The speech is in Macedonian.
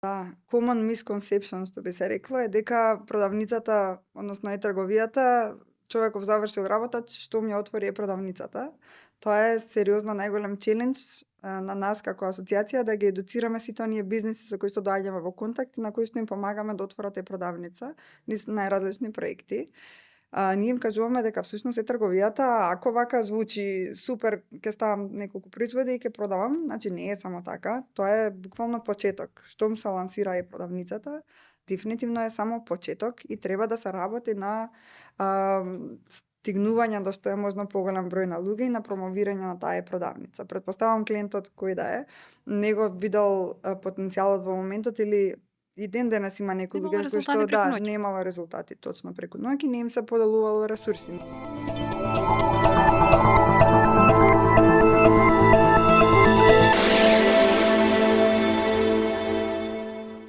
Да, common misconception што би се рекло е дека продавницата, односно трговијата, човеков завршил работа, штом ја отвори продавницата. Тоа е сериозно најголем челендж на нас како асоциација да ги едуцираме сите оние бизниси со кои што доаѓаме во контакт и на кои што им помагаме да отворат продавница низ најразлични проекти. Ние им кажуваме дека всушност трговијата, ако вака звучи супер, ќе ставам неколку производи и ќе продавам, значи не е само така, тоа е буквално почеток. Штом се лансира продавницата, дефинитивно е само почеток и треба да се работи на стигнување до што е можно поголем број на луѓе и на промовирање на таа продавница. Претпоставам клиентот кој да е, него видел потенцијалот во моментот или и ден денес има некои луѓе кои што немало резултати точно преку ноќ и не им се поделувало ресурси.